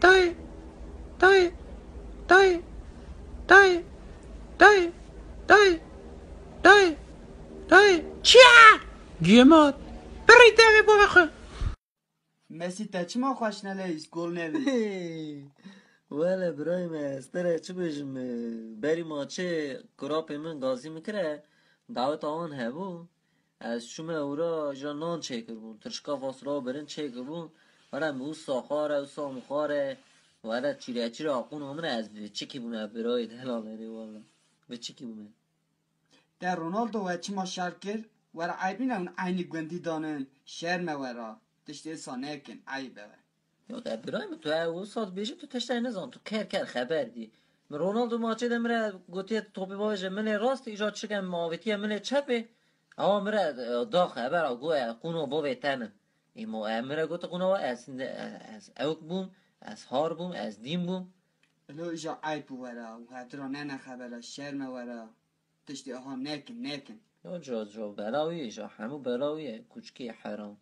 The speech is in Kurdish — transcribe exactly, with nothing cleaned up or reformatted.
Dayê, dayê, dayê, dayê, dayê, dayê, dayê, dayê, dayê. Çiya? Giyemat. Birî devê bavê xwe. Mesî, te çima xweş neleyîst, gol nevî? Wele birayê me, ez te re çi bêjim? Berî maçê kurapê min gazî min kire, daweta wan hebû. Ez çûme ewra ja nan çêkirbûn. Tirşka fasula birin çêkirbûn. Were min wisa xware, wisa min xware. Were çîre çîre aqûna min ez viçikî bûme birayê delalê rê wele. Viçikî bûme. Te Ronaldo we çima şer kir? Were eybîne hûn eynî gundî danin. Şerme wera. Tiştê wisa nekin. Eyb e we. Yo de birayê min, tu ew wisa dibêjî, tu tiştê nezan, tu ker ker xeber dî. Min Ronaldo maçê de min re gotiye, topê bavêje milê rast, îja çike min avêtiye milê çepê. Ewa min re, e, da xebera, goye qûno bavê te min. Îmo e min re gote qûno wa, ez, ez ewk bûm, ez har bûm, ez dîn bûm. Elo îja eyb wera, û hetira nene xebera, şerme wera. Tiştê aha nekin, nekin. Yo, co, co, bela wî ye, îja hemû bela wî ye, kuçkê heram.